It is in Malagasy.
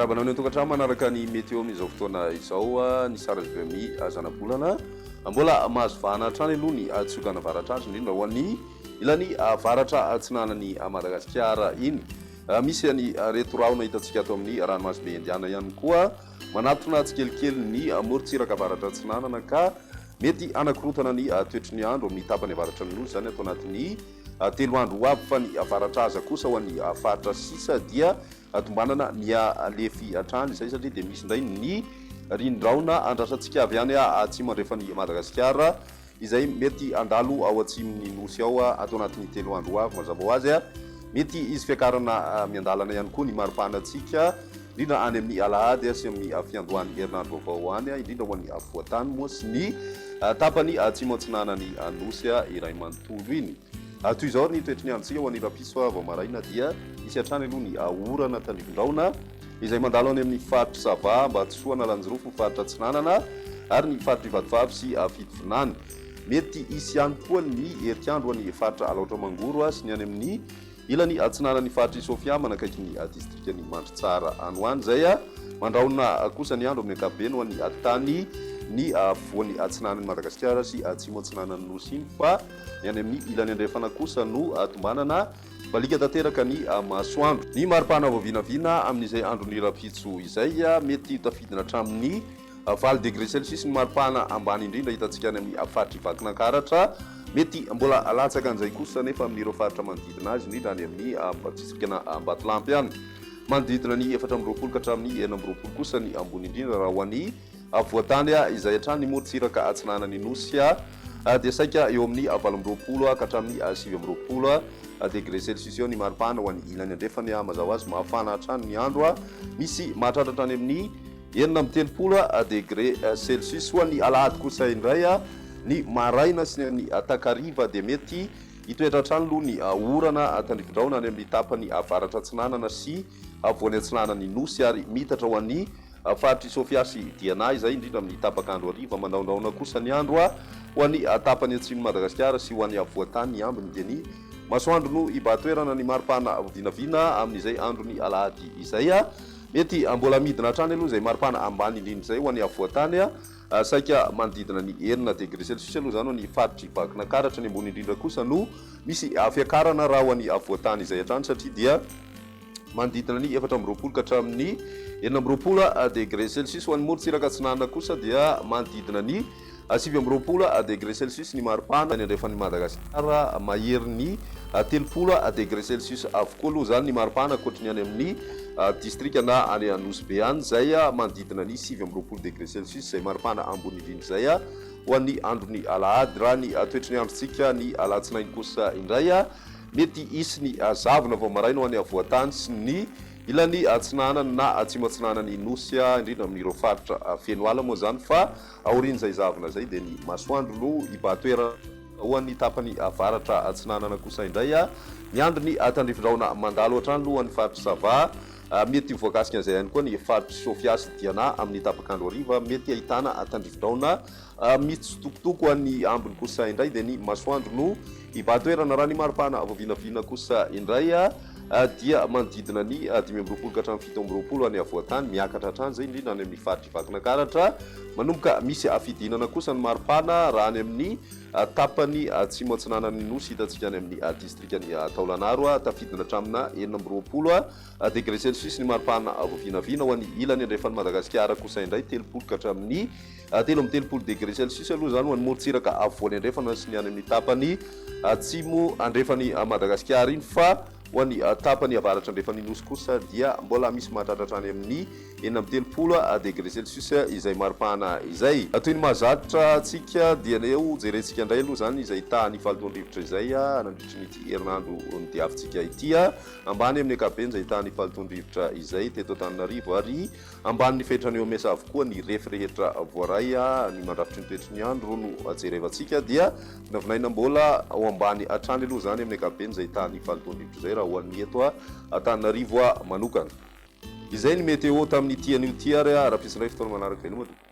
Miarahaba anao any an-tokantrano manaraka ny météo amin'izao fotoana izao ny sary avy amin'ny zanabolana. Mbola mahazo vahana hatrany aloha ny tsiokana avaratra azy indrindra ho an'ny ilany avaratra atsinanan'i Madagasikara iny. Misy an'ireto rahona hitantsika ato amin'ny ranomasimbe Indiana ihany koa manatona tsikelikely ny morontsiraka avaratra atsinanana ka mety hanakorontana ny toetry ny andro amin'ny tapany avaratra ny nosy izany ato anatin'ny telo andro ho avy fa ny avaratra aza kosa ho an'ny faritra sisa dia tombanana miha-lefy hatrany izay satria dia misy indray ny rindraona andrasantsika avy any atsimo andrefan'i Madagasikara izay mety handalo ao atsimon'ny Nosy ao ato anatin'ny telo andro ho avy. Mazava ho azy, mety hisy fiakarana miandalana ihany koa ny maripahanantsika, indrindra any amin'ny alahady sy amin'ny fiandohan'ny herinandro vaovao any, indrindra ho an'ny afovoan-tany moa sy ny tapany atsimo atsinanan'ny Nosy iray manontolo iny. Toy izao ary ny toetry ny androntsika ho an'ny rahampitso vao maraina dia hisy hatrany aloha ny orana tandrifindraona izay mandalo any amin'ny faritr'i Sava, Ambatosoa, Analanjirofo, faritra Atsinanana ary ny faritr'i Vatovavy sy Fitovinany. Mety hisy ihany koa ny herikandro any faritra Alaotra Mangoro sy ny any amin'ny ilany atsinanan'ny faritr'i Sofia manakaiky ny distrikan'i Mandritsara any ho any izay. Mandrahona kosa ny andro amin'ny ankapobeny ho an'ny tany ny afovoany atsinanan'i Madagasikara sy atsimo atsinanan'ny Nosy iny fa ny any amin'ny ilany andrefana kosa no tombanana Baliaka tanteraka ny masoandro. Ny maripana vao vinavina amin'izay andron'ny rahampitso izay, mety ho tafidina hatramin'ny valo degre celsius ny maripana ambany indrindra hitantsika any amin'ny faritr'i Vakinankaratra. Mety mbola latsaka an'izay kosa anefa amin'ireo faritra manodidina azy, indrindra any amin'ny distrikan'Ambatolampy any. Manodidina ny 24 ka hatramin'ny 26 kosa ny ambony indrindra raha ho an'i Afovoan-tany izay hatrany morontsiraka atsinanan'ny Nosy dia saika eo amin'ny 28 ka hatramin'ny 29 degre celsius eo ny maripana ho an'ny ilany andrefany. Mazava ho azy mafana hatrany ny andro, misy mahatratra hatrany amin'ny 36 degre celsius. Ho an'ny alahady kosa indray ny maraina sy ny takariva dia mety hitoetra hatrany aloha ny orana tandrifindrahona any amin'ny tapany avaratra atsinanana sy afovoany atsinanan'ny Nosy ary miitatra ho an'ny Faritr'i Sofia sy Diana izay, indrindra amin'ny tapak'andro hariva. Mandrahondrahona kosa ny andro ho an'ny tapany atsimon'i Madagasikara sy ho an'ny afovoan-tany. Ny ambiny dia ny masoandro no hibahan-toerana ny maripana vinavina amin'izay andron'ny alahady izay. Mety mbola midina hatrany aloha izay maripana ambany indrindra izay ho an'ny afovoan-tany. Saika manodidina ny enina degre celsius aloha izany ho an'ny faritr'i Vakinankaratra. Ny ambony indrindra kosa no misy fiakarana raha ho an'ny afovoan-tany izay hatrany satria dia manodidina ny 24 ka hatramin'ny 26 degre celsius. Ho an'ny morontsiraka atsinanana kosa dia manodidina ny 29 degre celsius ny maripana. Any andrefan'i Madagasikara, maherin'ny 30 degre celsius avokoa aloha izany ny maripana ankoatry ny any amin'ny distrika na any Nosy Be any izay manodidina ny 29 degre celsius izay maripana ambony indrindra izay ho an'ny andron'ny alahady. Raha ny toetry ny androntsika ny alatsinainy kosa indray Mety hisy ny zavona vao maraina ho any afovoan-tany sy ny ilany atsinanana na atsimo atsinanan'ny Nosy, indrindra amin'ireo faritra feno ala moa izany, fa aorian'izay zavona izay dia ny masoandro no hibahan-toerana. Ho an'ny tapany avaratra atsinanana kosa indray, miandry ny tandrifin-drahona mandalo hatrany aloha ny faritr'i Sava. Mety ho voakasika an'izay ihany koa ny faritr'i Sofia sy Diana amin'ny tapak'andro hariva. Mety ahitana tandrifin-drahona Mitsitokotoko any ambiny kosa indray dia ny masoandro no hibahan-toerana. Raha ny maripana vao vinavina kosa indray dia manodidina ny 25 ka hatramin'ny 27 any afovoan-tany, miakatra hatrany izay indrindra any amin'ny faritr'i Vakinankaratra. Manomboka misy fidinana kosa ny maripana raha any amin'ny tapany atsimo atsinanan'ny Nosy hitantsika any amin'ny distrikan'i Taolagnaro, tafidina hatraminà 26 degre celsius ny maripana vao vinavina. Ho an'ny ilany andrefan'i Madagasikara kosa indray 30 ka hatramin'ny 33 degre celsius aloha izany ho an'ny morontsiraka afovoany andrefana sy ny any amin'ny tapany atsimo andrefan'i Madagasikara iny fa ho an'ny tapany avaratra andrefan'ny Nosy kosa dia mbola misy mahatratra hatrany amin'ny 36 degre celsius izay maripana izay. Toy ny mahazatra antsika dia ndeha jerentsika indray aloha izany izay tahan'ny fahalotoan-drivotra izay nandritry ny ity herinandro nodiavintsika ity. Ambany amin'ny ankapobeny izay tahan'ny fahalotoan-drivotra izay teto Antananarivo ary Ambanin'ny fetran'ny OMS avokoa ny refy rehetra voaray. Ny mandrafitry ny toetry ny andro no jerevantsika dia vinavinaina mbola ho ambany hatrany aloha izany amin'ny ankapobeny izay tahan'ny fahalotoan-drivotra izay raha ho an'ny eto Antananarivo manokana. Izay ny météo tamin'ity anio ity ary rahampitso indray fotoana manaraka veloma tompoko.